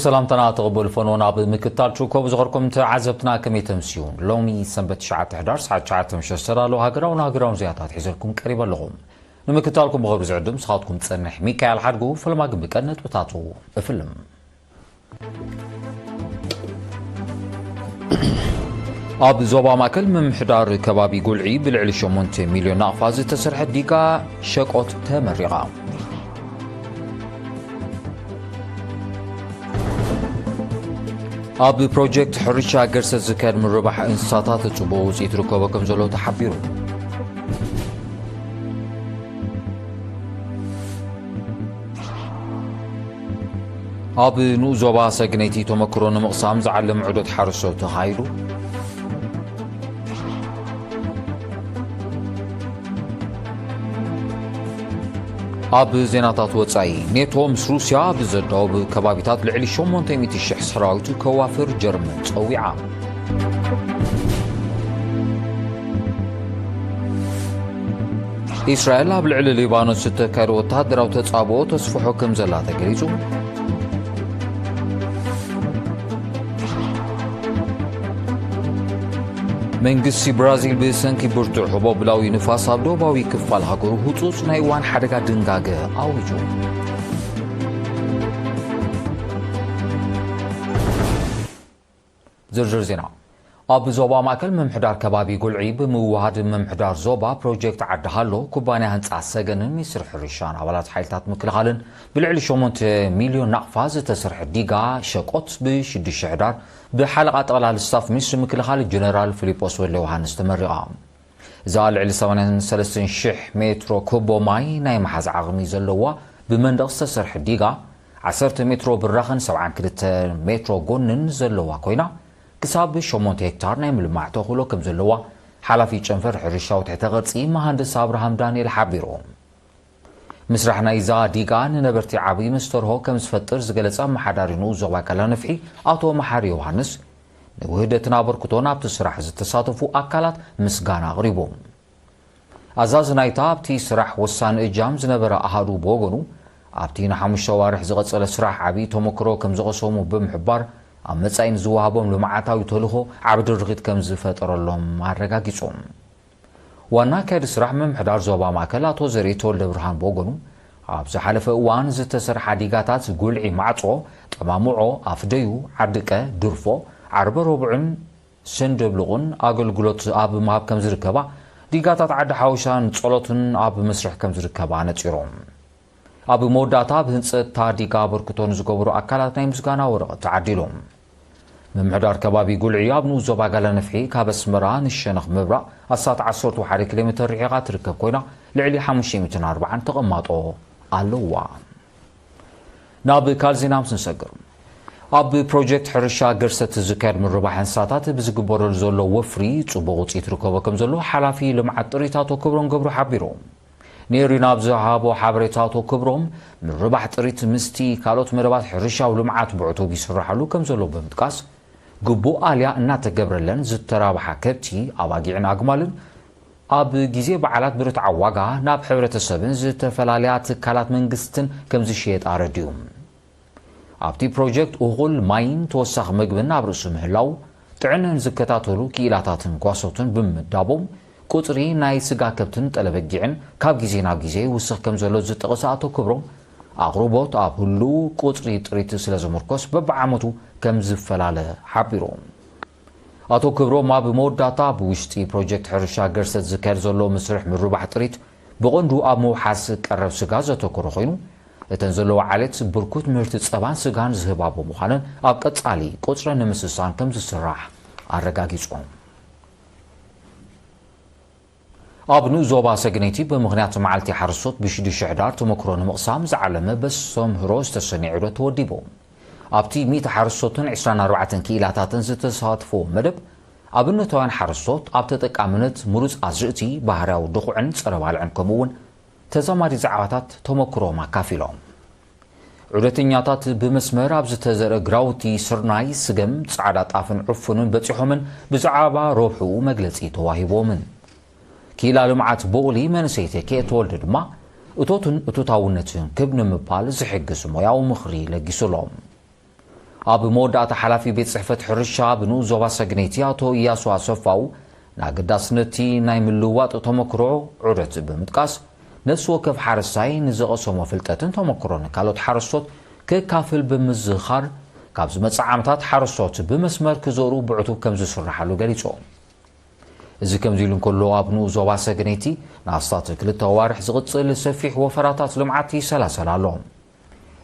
ሰላምታና ተቐበሉ ፈንዎን ኣብ ምክታል ችኮብ ዝኸርኩም ተዓዘብትና ከመይ ተምስዩን? ሎሚ ሰንበት ትሽዓተ ሕዳር ሰዓት ትሽዓተ ምሸት ዝተዳለዉ ሃገራውን ሃገራውን ዜናታት ሒዘልኩም ቀሪበ ኣለኹ። ንምክታልኩም ብኸብሪ ዝዕድም ስኻትኩም ጸንሕ ሚካኤል ሓድጉ። ፈለማ ግን ብቀን ነጥብታቱ እፍልም። ኣብ ዞባ ማእከል ምምሕዳር ከባቢ ጉልዒ ብልዕሊ ሸሞንተ ሚልዮን ናቕፋ ዝተሰርሐ ዲጋ ሸቆት ተመሪቓ። ኣብ ፕሮጀክት ሕርሻ ገርሰት ዝካየድ ምርባሕ እንስሳታት ጽቡቕ ውጽኢት ርከቦ ከም ዘሎ ተሓቢሩ። ኣብ ንኡስ ዞባ ሰግነይቲ ተመክሮ ንምቕሳም ዝዓለመ ዑደት ሓረስቶት ተኻይዱ። ኣብ ዜናታት ወጻኢ፣ ኔቶ ምስ ሩስያ ብዘዳወብ ከባቢታት ልዕሊ ሸሞንተ ሚእቲ ሽሕ ሰራዊቱ ከዋፍር ጀርመን ጸዊዓ። እስራኤል ኣብ ልዕሊ ሊባኖስ ዝተካየደ ወተሃደራዊ ተጻብኦ ተስፍሖ ከም ዘላ ተገሊጹ። መንግስቲ ብራዚል ብሰንኪ ብርቱዕ ህቦብላዊ ንፋስ ኣብ ደቡባዊ ክፋል ሃገሩ ህጹጽ ናይ እዋን ሓደጋ ድንጋገ ኣዊጁ። ዝርዝር ዜና። ኣብ ዞባ ማእከል ምምሕዳር ከባቢ ጉልዒ ብምውሃድ ምምሕዳር ዞባ ፕሮጀክት ዓዲ ሃሎ፣ ኩባንያ ህንጻ ሰገንን ሚኒስትሪ ሕርሻን ኣባላት ሓይልታት ምክልኻልን ብልዕሊ ሸሞንተ ሚልዮን ናቕፋ ዝተሰርሐ ዲጋ ሸቆት ብሽዱሽተ ሕዳር ብሓለቓ ጠቕላሊ ስታፍ ሚኒስትሪ ምክልኻል ጀነራል ፊሊጶስ ወልደ ዮሃንስ ተመሪቓ። እዛ ልዕሊ ሰማንያን ሰለስተን ሽሕ ሜትሮ ኩቦ ማይ ናይ ምሓዝ ዓቕሚ ዘለዋ ብመንደቕ ዝተሰርሐ ዲጋ፣ ዓሰርተ ሜትሮ ብራኸን ሰብዓን ክልተ ሜትሮ ጎንን ዘለዋ ኮይና፣ ክሳብ ሸሞንተ ሄክታር ናይ ምልማዕ ተኽእሎ ከም ዘለዋ ሓላፊ ጨንፈር ሕርሻዊ ትሕተ ቅርጺ መሃንድስ ኣብርሃም ዳንኤል ሓቢሩ። ምስራሕ ናይዛ ዲጋ ንነበርቲ ዓብዪ መስተርሆ ከም ዝፈጥር ዝገለጸ ኣመሓዳሪ ንኡስ ዞባ ቀላነፍሒ ኣቶ መሓሪ ዮሃንስ፣ ንውህደትን ኣበርክቶን ኣብቲ ስራሕ ዝተሳተፉ ኣካላት ምስጋና ኣቕሪቡ። ኣዛዚ ናይታ ኣብቲ ስራሕ ወሳኒ እጃም ዝነበረ ኣሃዱ ብወገኑ፣ ኣብቲ ንሓሙሽተ ኣዋርሕ ዝቐጸለ ስራሕ ዓብዪ ተመክሮ ከም ዝቐሰሙ ብምሕባር፣ ኣብ መጻኢ ንዝወሃቦም ልምዓታዊ ተልእኾ ዓቢ ድርኺት ከም ዝፈጠረሎም ኣረጋጊጹ። ዋና ኣካያዲ ስራሕ ምምሕዳር ዞባ ማእከል ኣቶ ዘርኤ ተወልደ ብርሃን ብወገኑ፣ ኣብ ዝሓለፈ እዋን ዝተሰርሓ ዲጋታት ጉልዒ ማዕጾ፣ ጠማምዖ፣ ኣፍደዩ፣ ዓድቀ፣ ድርፎ፣ ዓርበ ረቡዕን ሰንደብሉቕን ኣገልግሎት ኣብ ምሃብ ከም ዝርከባ፣ ዲጋታት ዓዲ ሓውሻን ጸሎትን ኣብ መስርሕ ከም ዝርከባ ነጺሮም። ኣብ መወዳእታ፣ ኣብ ህንጸት ታዲጋ ኣበርክቶ ንዝገበሩ ኣካላት ናይ ምስጋና ወረቐት ተዓዲሉ። ምምሕዳር ከባቢ ጉልዒ ኣብ ንኡስ ዞባ ጋላ ነፍሒ ካብ ኣስመራ ንሸነኽ ምብራቕ ኣስታት ዓሰርተ ሓደ ኪሎ ሜተር ርሒቓ ትርከብ ኮይና፣ ልዕሊ ሓሙሽተ ሚእትን ኣርባዓን ተቐማጦ ኣለዋ። ናብ ካልእ ዜና ምስ ንሰግር፣ ኣብ ፕሮጀክት ሕርሻ ገርሰት ዝካየድ ምርባሕ እንስሳታት ብዝግበረሉ ዘሎ ወፍሪ ጽቡቕ ውጽኢት ርከቦ ከም ዘሎ ሓላፊ ልምዓት ጥሪት ኣቶ ክብሮም ገብሩ ሓቢሩ። ኔሪ ናብ ዝሃቦ ሓበሬታ ኣቶ ክብሮም፣ ምርባሕ ጥሪት ምስቲ ካልኦት መደባት ሕርሻዊ ልምዓት ብዕቱብ ይስራሓሉ ከም ዘሎ ብምጥቃስ፣ ግቡእ ኣልያ እናተገብረለን ዝተራብሓ ከብቲ፣ ኣባጊዕን ኣግማልን ኣብ ግዜ በዓላት ብርትዓዊ ዋጋ ናብ ሕብረተሰብን ዝተፈላለያ ትካላት መንግስትን ከም ዝሽየጥ ኣረዲኡ። ኣብቲ ፕሮጀክት እኹል ማይን ተወሳኺ መግብን ኣብ ርእሲ ምህላው፣ ጥዕነን ዝከታተሉ ክኢላታትን ጓሶትን ብምምዳቦም፣ ቁጽሪ ናይ ስጋ ከብትን ጠለበጊዕን ካብ ግዜ ናብ ግዜ ይውስኽ ከም ዘሎ ዝጠቐሰ ኣቶ ክብሮም፣ ኣቕርቦት ኣብ ህሉው ቁጽሪ ጥሪት ስለ ዝምርኮስ በብዓመቱ ከም ዝፈላለ ሓቢሩ። ኣቶ ክብሮም ኣብ መወዳእታ፣ ኣብ ውሽጢ ፕሮጀክት ሕርሻ ገርሰት ዝካየድ ዘሎ መስርሕ ምርባሕ ጥሪት ብቐንዱ ኣብ ምውሓስ ቀረብ ስጋ ዘተኮረ ኮይኑ፣ እተን ዘለዋ ዓሌት ብርኩት ምህርቲ ጸባን ስጋን ዝህባ ብምዃነን ኣብ ቀጻሊ ቁጽረን ንምስሳን ከም ዝስራሕ ኣረጋጊጾም። ኣብ ንኡስ ዞባ ሰግነይቲ ብምኽንያት መዓልቲ ሓረስቶት ብሽዱሽተ ሕዳር ተመክሮ ንምቕሳም ዝዓለመ በስተምህሮ ዝተሰነየ ዑደት ተወዲቡ። ኣብቲ ሚእቲ ሓረስቶትን ዕስራን ኣርባዕተን ክኢላታትን ዝተሳትፍዎ መደብ፣ ኣብነታውያን ሓረስቶት ኣብ ተጠቃምነት ምሩጽ ኣዝርእቲ፣ ባህርያዊ ድኹዕን ጸረ ባልዕን ከምኡ እውን ተዛማዲ ዛዕባታት ተመክሮም ኣካፊሎም። ዑደተኛታት ብመስመር ኣብ ዝተዘርአ ግራውቲ ስርናይ፣ ስገም፣ ጻዕዳ ጣፍን ዕፉንን በጺሖምን ብዛዕባ ረብሕኡ መግለጺ ተዋሂቦምን። ክኢላ ልምዓት ቡቕሊ መንእሰይ ተኬ ተወልደ ድማ እቶትን እቶታውነትን ክብ ንምባል ዝሕግዝ ሞያዊ ምኽሪ ለጊሱሎም። ኣብ መወዳእታ፣ ሓላፊ ቤት ጽሕፈት ሕርሻ ብንኡስ ዞባ ሰግነይቲ ኣቶ እያሱ ኣሰፋው፣ ንኣገዳስነቲ ናይ ምልውዋጥ ተመክሮ ዑደት ብምጥቃስ፣ ነፍሲ ወከፍ ሓረስታይ ንዝቐሰሞ ፍልጠትን ተመክሮን ካልኦት ሓረስቶት ከካፍል ብምዝኻር፣ ካብ ዝመጽእ ዓመታት ሓረስቶት ብመስመር ክዘሩ ብዕቱብ ከም ዝስርሓሉ ገሊጾም። እዚ ከምዚ ኢሉ እንከሎ፣ ኣብ ንኡስ ዞባ ሰግነይቲ ንኣስታት ክልተ ኣዋርሕ ዝቕጽል ሰፊሕ ወፈራታት ልምዓት ይሰላሰል ኣሎ።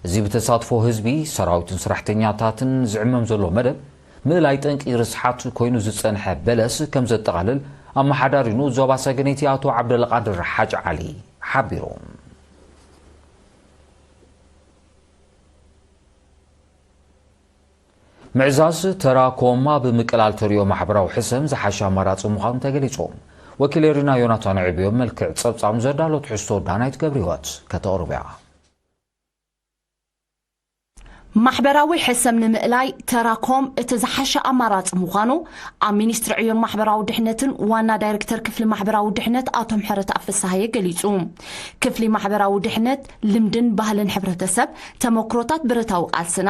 እዚ ብተሳትፎ ህዝቢ፣ ሰራዊትን ሰራሕተኛታትን ዝዕመም ዘሎ መደብ፣ ምእላይ ጠንቂ ርስሓት ኮይኑ ዝጸንሐ በለስ ከም ዘጠቓልል፣ ኣመሓዳሪ ንኡስ ዞባ ሰገነይቲ ኣቶ ዓብደልቃድር ሓጅ ዓሊ ሓቢሩ። ምዕዛዝ ተራ ኮማ ብምቅላል ተሪኦ ማሕበራዊ ሕሰም ዝሓሸ ኣማራጺ ምዃኑ ተገሊጹ። ወኪል ኤሪና ዮናታን ዕብዮ መልክዕ ጸብጻብ ዘዳሎ ትሕዝቶ ዳናይት ገብረህይወት ከተቕርብ እያ። ማሕበራዊ ሕሰም ንምእላይ ተራኮም እቲ ዝሓሸ ኣማራጺ ምዃኑ ኣብ ሚኒስትሪ ዕዮን ማሕበራዊ ድሕነትን ዋና ዳይሬክተር ክፍሊ ማሕበራዊ ድሕነት ኣቶ ምሕረተኣብ ፍስሃየ ገሊጹ። ክፍሊ ማሕበራዊ ድሕነት ልምድን ባህልን ሕብረተሰብ፣ ተመክሮታት ብረታዊ ቃልስና፣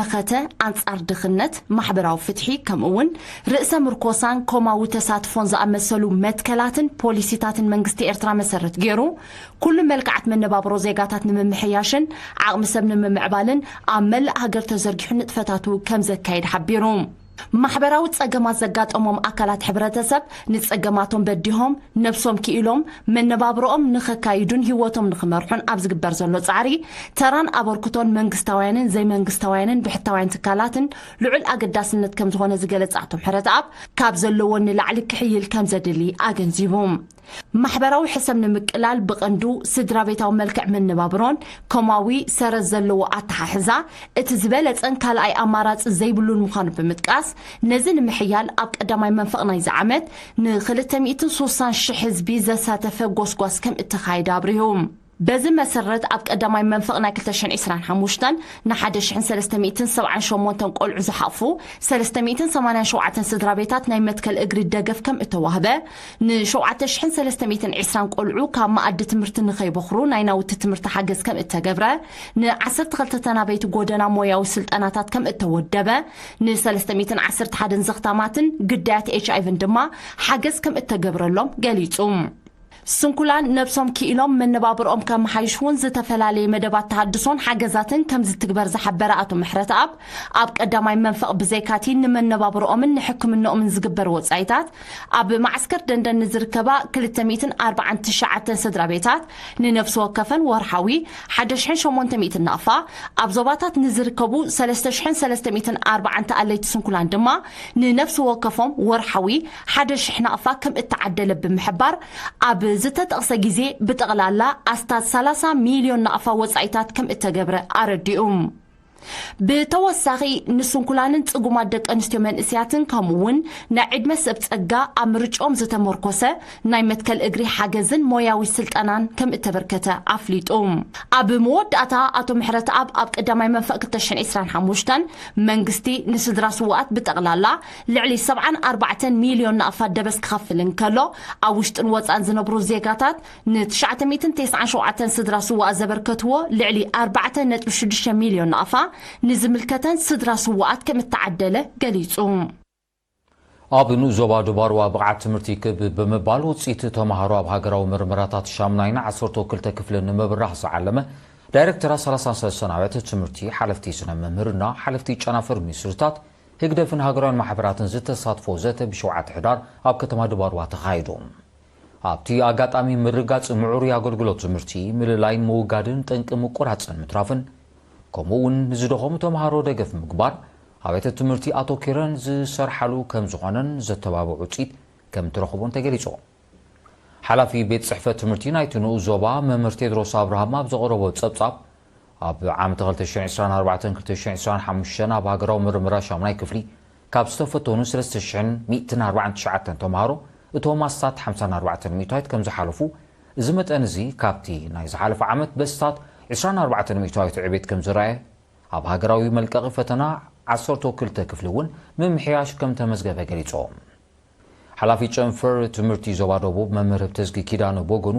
መኸተ ኣንጻር ድኽነት፣ ማሕበራዊ ፍትሒ፣ ከምኡ እውን ርእሰ ምርኮሳን ኮማዊ ተሳትፎን ዝኣመሰሉ መትከላትን ፖሊሲታትን መንግስቲ ኤርትራ መሰረት ገይሩ፣ ኩሉ መልክዓት መነባብሮ ዜጋታት ንምምሕያሽን ዓቕሚ ሰብ ንምምዕባልን ኣብ መላእ ሃገር ተዘርጊሑ ንጥፈታቱ ከም ዘካየድ ሓቢሩ። ማሕበራዊ ጸገማት ዘጋጠሞም ኣካላት ሕብረተሰብ ንጸገማቶም በዲሆም፣ ነብሶም ክኢሎም፣ መነባብሮኦም ንኸካይዱን ህይወቶም ንኽመርሑን ኣብ ዝግበር ዘሎ ጻዕሪ፣ ተራን ኣበርክቶን መንግስታውያንን ዘይመንግስታውያንን ብሕታውያን ትካላትን ልዑል ኣገዳስነት ከም ዝኾነ ዝገለጸ ኣቶ ምሕረተኣብ፣ ካብ ዘለዎን ንላዕሊ ክሕይል ከም ዘድሊ ኣገንዚቡ። ማሕበራዊ ሕሰም ንምቅላል ብቐንዱ ስድራ ቤታዊ መልክዕ መነባብሮን ኮማዊ ሰረት ዘለዎ ኣተሓሕዛ እቲ ዝበለጸን ካልኣይ ኣማራጺ ዘይብሉን ምዃኑ ብምጥቃስ፣ ነዚ ንምሕያል ኣብ ቀዳማይ መንፈቕ ናይዚ ዓመት ን260,000 ህዝቢ ዘሳተፈ ጎስጓስ ከም እተኻየደ ኣብሪሁ። በዚ መሰረት፣ ኣብ ቀዳማይ መንፈቕ ናይ ክልተ ሽሕን ዕስራን ሓሙሽተን ን1,378 ቆልዑ ዝሓቑፉ ሰለስተ ሚእትን ሰማንያን ሸውዓተን ስድራ ቤታት ናይ መትከል እግሪ ደገፍ ከም እተዋህበ፣ ን7,320 ቆልዑ ካብ መኣዲ ትምህርቲ ንኸይበኽሩ ናይ ናውቲ ትምህርቲ ሓገዝ ከም እተገብረ፣ ን12 ተናበይቲ ጎደና ሞያዊ ስልጠናታት ከም እተወደበ፣ ን311 ዘኽታማትን ግዳያት ኤች ኣይ ቪን ድማ ሓገዝ ከም እተገብረሎም ገሊጹ። ስንኩላን ነብሶም ክኢሎም መነባብርኦም ከመሓይሹ እውን ዝተፈላለየ መደባት ተሃድሶን ሓገዛትን ከም ዝትግበር ዝሓበረ ኣቶ ምሕረተኣብ፣ ኣብ ቀዳማይ መንፈቕ ብዘይካቲ ንመነባብርኦምን ንሕክምንኦምን ዝግበር ወጻኢታት፣ ኣብ ማዕስከር ደንደን ንዝርከባ ክልተ ሚእትን ኣርባዓን ትሽዓተን ስድራ ቤታት ንነፍሲ ወከፈን ወርሓዊ ሓደ ሽሕን ሸሞንተ ሚእትን ናቕፋ፣ ኣብ ዞባታት ንዝርከቡ ሰለስተ ሽሕን ሰለስተ ሚእትን ኣርባዓን ተኣለይቲ ስንኩላን ድማ ንነፍሲ ወከፎም ወርሓዊ ሓደ ሽሕ ናቕፋ ከም እተዓደለ ብምሕባር፣ ኣብ ዝተጠቕሰ ግዜ ብጠቕላላ ኣስታት ሰላሳ ሚልዮን ናቕፋ ወጻኢታት ከም እተገብረ ኣረዲኡ። ብተወሳኺ፣ ንስንኩላንን ጽጉማት ደቂ ኣንስትዮ መንእስያትን ከምኡ እውን ናይ ዕድመ ሰብ ጸጋ ኣብ ምርጭኦም ዝተመርኮሰ ናይ መትከል እግሪ ሓገዝን ሞያዊ ስልጠናን ከም እተበርከተ ኣፍሊጡ። ኣብ መወዳእታ፣ ኣቶ ምሕረተኣብ ኣብ ቀዳማይ መንፈቕ ክልተ ሽሕን ዕስራን ሓሙሽተን መንግስቲ ንስድራ ስውኣት ብጠቕላላ ልዕሊ ሰብዓን ኣርባዕተን ሚልዮን ናቕፋ ደበስ ክኸፍል እንከሎ፣ ኣብ ውሽጥን ወጻእን ዝነብሩ ዜጋታት ን997 ስድራ ስውኣት ዘበርከትዎ ልዕሊ ኣርባዕተ ነጥቢ ሽዱሽተ ሚልዮን ናቕፋ ንዝምልከተን ስድራ ስውኣት ከም እተዓደለ ገሊጹ። ኣብ ንኡስ ዞባ ድባርዋ ብቕዓት ትምህርቲ ክብ ብምባል ውፅኢት ተምሃሮ ኣብ ሃገራዊ ምርምራታት ሻምናይን ዓሰርተ ክልተ ክፍልን ንምብራኽ ዝዓለመ ዳይሬክተራት ሰላሳን ሰለስተን ኣብያተ ትምህርቲ፣ ሓለፍቲ ስነ መምህርና፣ ሓለፍቲ ጨናፍር ሚኒስትርታት፣ ህግደፍን ሃገራውያን ማሕበራትን ዝተሳትፎ ዘተ ብሸውዓተ ሕዳር ኣብ ከተማ ድባርዋ ተኻይዱ። ኣብቲ ኣጋጣሚ ምርጋጽ ምዕሩይ ኣገልግሎት ትምህርቲ፣ ምልላይን ምውጋድን ጠንቂ ምቁራጽን ምትራፍን፣ ከምኡ እውን ንዝደኸሙ ተምሃሮ ደገፍ ምግባር፣ ኣብያተ ትምህርቲ ኣተኲረን ዝሰርሓሉ ከም ዝኾነን ዘተባብዕ ውፅኢት ከም እትረኽቦን ተገሊጹ። ሓላፊ ቤት ጽሕፈት ትምህርቲ ናይቲ ንኡስ ዞባ መምህር ቴድሮስ ኣብርሃም ኣብ ዘቕረቦ ጸብጻብ፣ ኣብ ዓመተ ክልተ ሽሕን ዕስራን ኣርባዕተን ክልተ ሽሕን ዕስራን ሓሙሽተን ኣብ ሃገራዊ ምርምራ ሻሙናይ ክፍሊ ካብ ዝተፈተኑ ሰለስተ ሽሕን ሚእትን ኣርባዓን ትሽዓተን ተምሃሮ፣ እቶም ኣስታት ሓምሳን ኣርባዕተን ሚእታዊት ከም ዝሓለፉ፣ እዚ መጠን እዚ ካብቲ ናይ ዝሓለፈ ዓመት በስታት ዕስራን ኣርባዕተን ሚእታዊት ዕቤት ከም ዝረኣየ፣ ኣብ ሃገራዊ መልቀቒ ፈተና ዓሰርተ ክልተ ክፍሊ እውን ምምሕያሽ ከም ተመዝገበ ገሊጾም። ሓላፊ ጨንፈር ትምህርቲ ዞባ ደቡብ መምህር ህብተዝጊ ኪዳነ ብወገኑ፣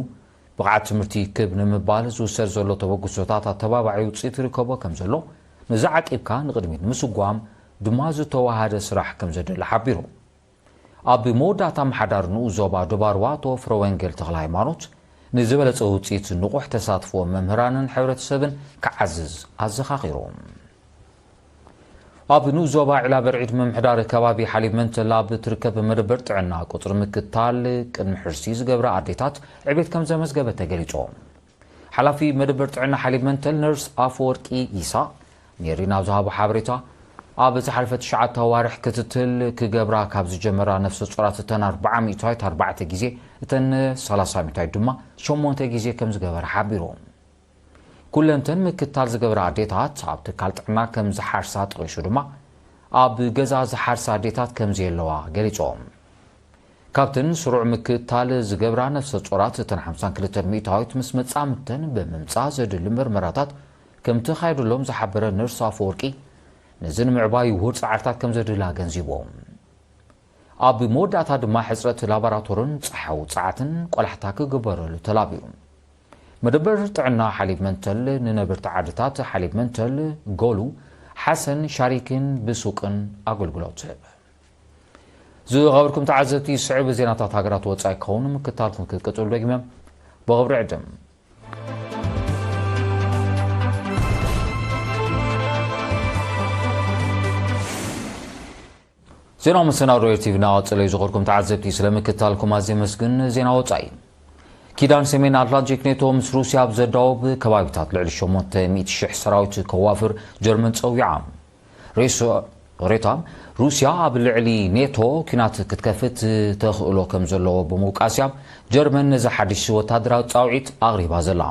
ብቕዓት ትምህርቲ ክብ ንምባል ዝውሰድ ዘሎ ተበግሶታት ኣተባባዒ ውፅኢት ይርከቦ ከም ዘሎ፣ ነዚ ዓቂብካ ንቕድሚት ንምስጓም ድማ ዝተዋሃደ ስራሕ ከም ዘድሊ ሓቢሩ። ኣብ መወዳእታ ኣመሓዳሪ ንኡስ ዞባ ደባርዋ ኣቶ ፍረወንጌል ተኽለ ሃይማኖት፣ ንዝበለጸ ውጽኢት ንቑሕ ተሳትፎ መምህራንን ሕብረተሰብን ክዓዝዝ ኣዘኻኺሩ። ኣብ ንኡስ ዞባ ዒላ በርዒድ ምምሕዳር ከባቢ ሓሊብ መንተል ኣብ ትርከብ መደበር ጥዕና ቁጽሪ ምክታል ቅድሚ ሕርሲ ዝገብራ ኣዴታት ዕቤት ከም ዘመዝገበ ተገሊጹ። ሓላፊ መደበር ጥዕና ሓሊብ መንተል ነርስ ኣፈወርቂ ኢሳ፣ ሜሪን ኣብ ዝሃቦ ሓበሬታ፣ ኣብ ዝሓለፈ ትሽዓተ ኣዋርሕ ክትትል ክገብራ ካብ ዝጀመራ ነፍሰ ጾራት እተን ኣርብዓ ሚእታዊት ኣርባዕተ ግዜ፣ እተን ሰላሳ ሚእታዊት ድማ ሸሞንተ ግዜ ከም ዝገበራ ሓቢሩ። ኩለንተን ምክታል ዝገብራ ኣዴታት ኣብ ትካል ጥዕና ከም ዝሓርሳ ጠቒሱ ድማ፣ ኣብ ገዛ ዝሓርሳ ኣዴታት ከም ዘየለዋ ገሊጾም። ካብተን ስሩዕ ምክታል ዝገብራ ነፍሰ ጾራት እተን ሓምሳን ክልተን ሚእታዊት ምስ መጻምድተን ብምምጻእ ዘድሊ መርመራታት ከም ተኻየደሎም ዝሓበረ ነርስ ኣፈወርቂ፣ ነዚ ንምዕባይ ውሁድ ጻዕርታት ከም ዘድሊ ኣገንዚቦም። ኣብ መወዳእታ ድማ ሕጽረት ላቦራቶርን ጸሓዊ ጸዓትን ቆላሕታ ክግበረሉ ተላብዩ። መደበር ጥዕና ሓሊብ መንተል ንነበርቲ ዓድታት ሓሊብ መንተል፣ ጎሉ፣ ሓሰን፣ ሻሪክን ብሱቅን ኣገልግሎት ትህብ። ዝኸበርኩም ተዓዘብቲ፣ ዝስዕብ ዜናታት ሃገራት ወጻኢ ክኸውን ምክታልኩም ክትቅጽሉ ደጊመ ብኽብሪ ዕድም። ዜናዊ መሰናዶ ኤር ቲቪ እናቐጸለ እዩ። ዝኸበርኩም ተዓዘብቲ፣ ስለ ምክታልኩም ኣዝየ መስግን። ዜና ወጻኢ። ኪዳን ሰሜን ኣትላንቲክ ኔቶ ምስ ሩስያ ኣብ ዘዳውብ ከባቢታት ልዕሊ ሸሞንተ ሚእቲ ሽሕ ሰራዊት ከዋፍር ጀርመን ጸዊዓ። ሬሶ-፣ ሬታ፣ ሩስያ ኣብ ልዕሊ ኔቶ ኲናት ክትከፍት ተኽእሎ ከም ዘለዎ ብምውቃስያ ጀርመን ነዚ ሓድሽ ወታደራዊ ጻውዒት ኣቕሪባ ዘላ።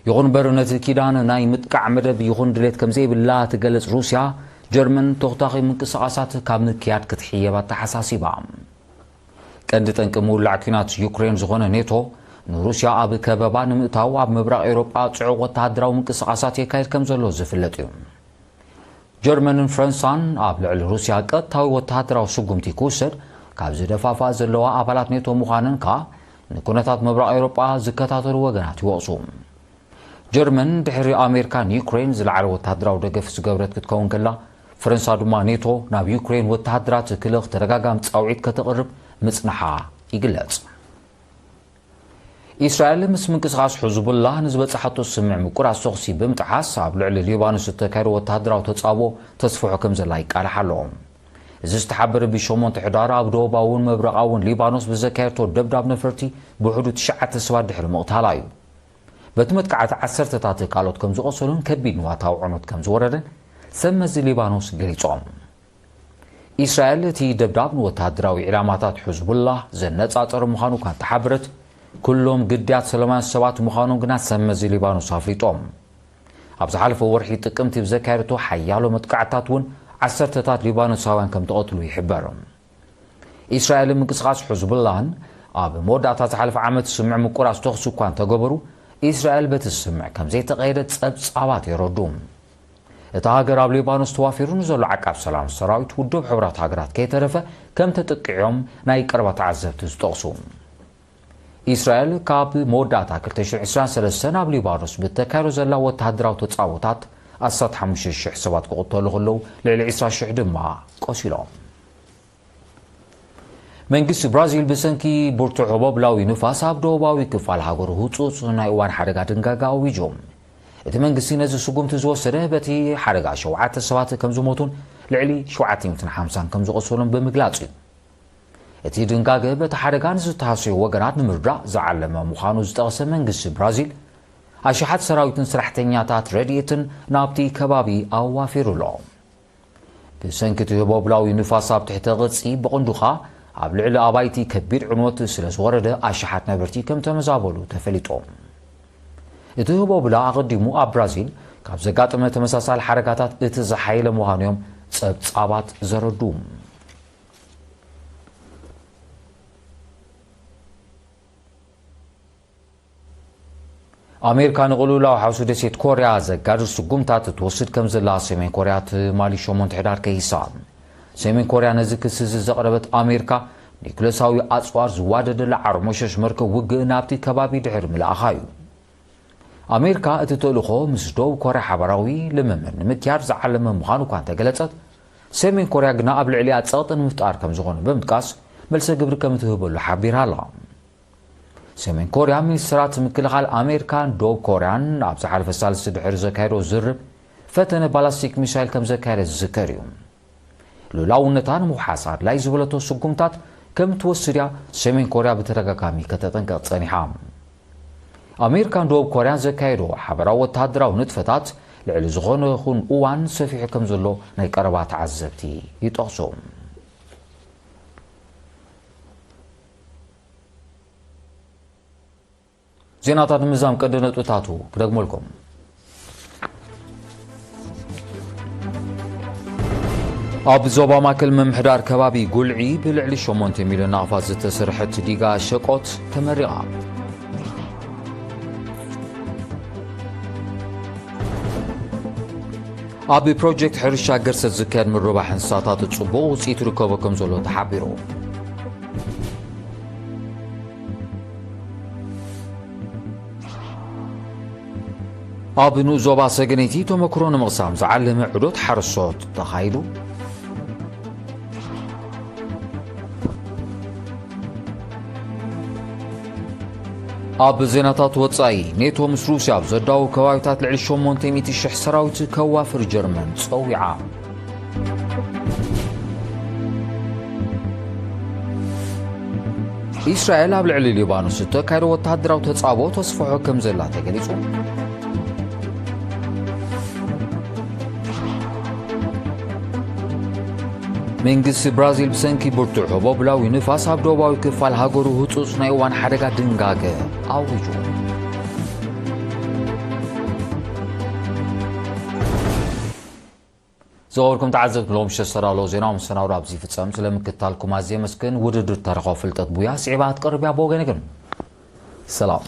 ይኹን እምበር፣ ነቲ ኪዳን ናይ ምጥቃዕ መደብ ይኹን ድሌት ከም ዘይብላ ትገልጽ ሩስያ፣ ጀርመን ተኹታኺ ምንቅስቓሳት ካብ ምክያድ ክትሕየብ ኣተሓሳሲባ። ቀንዲ ጠንቂ ምውላዕ ኲናት ዩክሬን ዝኾነ ኔቶ፣ ንሩስያ ኣብ ከበባ ንምእታው ኣብ ምብራቕ ኤውሮጳ ጽዑቕ ወተሃደራዊ ምንቅስቓሳት የካይድ ከም ዘሎ ዝፍለጥ እዩ። ጀርመንን ፈረንሳን ኣብ ልዕሊ ሩስያ ቀጥታዊ ወተሃደራዊ ስጉምቲ ክውሰድ ካብ ዝደፋፍኣ ዘለዋ ኣባላት ኔቶ ምዃነን ከኣ ንኩነታት ምብራቕ ኤውሮጳ ዝከታተሉ ወገናት ይወቕሱ። ጀርመን ድሕሪ ኣሜሪካ ንዩክሬን ዝለዓለ ወተሃደራዊ ደገፍ ዝገብረት ክትከውን ከላ፣ ፈረንሳ ድማ ኔቶ ናብ ዩክሬን ወተሃደራት ክልእኽ ተደጋጋሚ ጻውዒት ከተቕርብ ምጽንሓ ይግለጽ። ኢስራኤል ምስ ምንቅስቓስ ሕዝቡላህ ንዝበጽሓቶ ስምምዕ ምቁራጽ ተኹሲ ብምጥሓስ ኣብ ልዕሊ ሊባኖስ እተካየደ ወተሃደራዊ ተጻብኦ ተስፍሖ ከም ዘላ ይቃላሕ ኣሎ። እዚ ዝተሓበረ ብሸሞንተ ሕዳር ኣብ ደቡባውን ምብራቓውን ሊባኖስ ብዘካየድቶ ደብዳብ ነፈርቲ ብውሕዱ ትሽዓተ ሰባት ድሕሪ ምቕታላ እዩ። በቲ መጥቃዕቲ ዓሰርተታት ካልኦት ከም ዝቖሰሉን ከቢድ ንዋታዊ ዕኖት ከም ዝወረደን ሰብ መዚ ሊባኖስ ገሊጾም። ኢስራኤል እቲ ደብዳብ ንወተሃደራዊ ዒላማታት ሕዝቡላህ ዘነጻጸረ ምዃኑ እኳ እንተሓበረት፣ ኩሎም ግዳያት ሰላማውያን ሰባት ምዃኖም ግና ሰብ መዚ ሊባኖስ ኣፍሊጦም። ኣብ ዝሓለፈ ወርሒ ጥቅምቲ ብዘካየደቶ ሓያሎ መጥቃዕትታት እውን ዓሰርተታት ሊባኖሳውያን ከም ተቐትሉ ይሕበር። ኢስራኤልን ምንቅስቓስ ሕዝቡላህን ኣብ መወዳእታ ዝሓለፈ ዓመት ስምምዕ ምቁራጽ ተኹሲ እኳ እንተገበሩ፣ ኢስራኤል በቲ ስምምዕ ከም ዘይተቐየደት ጸብጻባት የረዱ። እታ ሃገር ኣብ ሊባኖስ ተዋፊሩ ንዘሎ ዓቃብ ሰላም ሰራዊት ውድብ ሕቡራት ሃገራት ከይተረፈ ከም ተጠቂዖም ናይ ቀረባ ተዓዘብቲ ዝጠቕሱ። ኢስራኤል ካብ መወዳእታ ክልተ ሽሕ ዕስራን ሰለስተን ኣብ ሊባኖስ ብተካይዶ ዘላ ወተሃደራዊ ተጻቦታት ኣስታት ሓሙሽተ ሽሕ ሰባት ክቕተሉ ከለዉ፣ ልዕሊ ዕስራ ሽሕ ድማ ቆሲሎም። መንግስቲ ብራዚል ብሰንኪ ብርቱዕ ህቦብላዊ ንፋስ ኣብ ደቡባዊ ክፋል ሃገሩ ህጹጽ ናይ እዋን ሓደጋ ድንጋጋ ኣዊጁ። እቲ መንግስቲ ነዚ ስጉምቲ ዝወሰደ በቲ ሓደጋ ሸውዓተ ሰባት ከም ዝሞቱን ልዕሊ ሸውዓተ ሚእትን ሓምሳን ከም ዝቖሰሉን ብምግላጽ እዩ። እቲ ድንጋገ በቲ ሓደጋ ንዝተሃሰዩ ወገናት ንምርዳእ ዝዓለመ ምዃኑ ዝጠቐሰ መንግስቲ ብራዚል፣ ኣሽሓት ሰራዊትን ሰራሕተኛታት ረድኤትን ናብቲ ከባቢ ኣዋፊሩ ኣሎ። ብሰንኪ እቲ ህቦብላዊ ንፋስ ኣብ ትሕተ ቅርጺ ብቕንዱ ኸኣ ኣብ ልዕሊ ኣባይቲ ከቢድ ዕንወት ስለ ዝወረደ ኣሽሓት ነበርቲ ከም ተመዛበሉ ተፈሊጡ። እቲ ህቦብላ ኣቐዲሙ ኣብ ብራዚል ካብ ዘጋጠመ ተመሳሳሊ ሓደጋታት እቲ ዝሓየለ ምዃኑ እዮም ጸብጻባት ዘረዱ። ኣሜሪካ ንቕልውላው ሓውሲ ደሴት ኮርያ ዘጋድድ ስጉምታት ትወስድ ከም ዘላ ሰሜን ኮርያ ትማሊ ሸሞንተ ሕዳር ከይሳ። ሰሜን ኮርያ ነዚ ክሲ እዚ ዘቕረበት ኣሜሪካ ኒኩለሳዊ ኣጽዋር ዝዋደደላ ዓርሞሸሽ መርከብ ውግእ ናብቲ ከባቢ ድሕሪ ምልኣኻ እዩ። ኣሜሪካ እቲ ተልእኾ ምስ ደቡብ ኮርያ ሓባራዊ ልምምድ ንምክያድ ዝዓለመ ምዃኑ እኳ እንተገለጸት፣ ሰሜን ኮርያ ግና ኣብ ልዕሊኣ ጸቕጢ ንምፍጣር ከም ዝኾነ ብምጥቃስ፣ መልሰ ግብሪ ከም እትህበሉ ሓቢራ ኣላ። ሰሜን ኮርያ፣ ሚኒስትራት ምክልኻል ኣሜሪካን ደቡብ ኮርያን ኣብ ዝሓለፈ ሳልስቲ ድሕሪ ዘካየዶ ዝርብ፣ ፈተነ ባላስቲክ ሚሳይል ከም ዘካየደ ዝዝከር እዩ። ልኡላውነታ ንምውሓስ ኣድላይ ዝበለቶ ስጉምታት ከም ትወስድ እያ ሰሜን ኮርያ ብተደጋጋሚ ከተጠንቀቕ ጸኒሓ። ኣሜሪካን ደቡብ ኮርያን ዘካየዶ ሓበራዊ ወተሃደራዊ ንጥፈታት ልዕሊ ዝኾነ ይኹን እዋን ሰፊሑ ከም ዘሎ ናይ ቀረባ ተዓዘብቲ ይጠቕሱ። ዜናታት ንምዛም ቀንዲ ነጥብታቱ ክደግመልኩም። ኣብ ዞባ ማእከል ምምሕዳር ከባቢ ጉልዒ ብልዕሊ ሸሞንተ ሚልዮን ናቕፋ ዝተሰርሐት ዲጋ ሸቆት ተመሪቓ። ኣብ ፕሮጀክት ሕርሻ ገርሰት ዝካየድ ምርባሕ እንስሳታት ጽቡቕ ውጽኢት ይርከቦ ከም ዘሎ ተሓቢሩ። ኣብ ንኡስ ዞባ ሰገነይቲ ተመክሮ ንምቕሳም ዝዓለመ ዑደት ሓረስቶት ተኻይዱ። ኣብ ዜናታት ወጻኢ፣ ኔቶ ምስ ሩስያ ኣብ ዘዳወቡ ከባቢታት ልዕሊ ሸሞንተ ሚእቲ ሽሕ ሰራዊት ከዋፍር ጀርመን ጸዊዓ። ኢስራኤል ኣብ ልዕሊ ሊባኖስ እተካየዶ ወተሃደራዊ ተጻብኦ ተስፍሖ ከም ዘላ ተገሊጹ። መንግስቲ ብራዚል ብሰንኪ ብርቱዕ ህቦብላዊ ንፋስ ኣብ ደቡባዊ ክፋል ሃገሩ ህጹጽ ናይ እዋን ሓደጋ ድንጋገ ኣዊጁ። ዝኸበርኩም ተዓዘብቲ፣ ሎም ሸሰራሎ ዜና መሰናዶ ኣብዚ ይፍጸም። ስለ ምክትታልኩም ኣዝየ የመስግን። ውድድር ታሪኻዊ ፍልጠት ቡያ ስዒባ ክትቀርብ እያ። ብወገነ ግን ሰላም።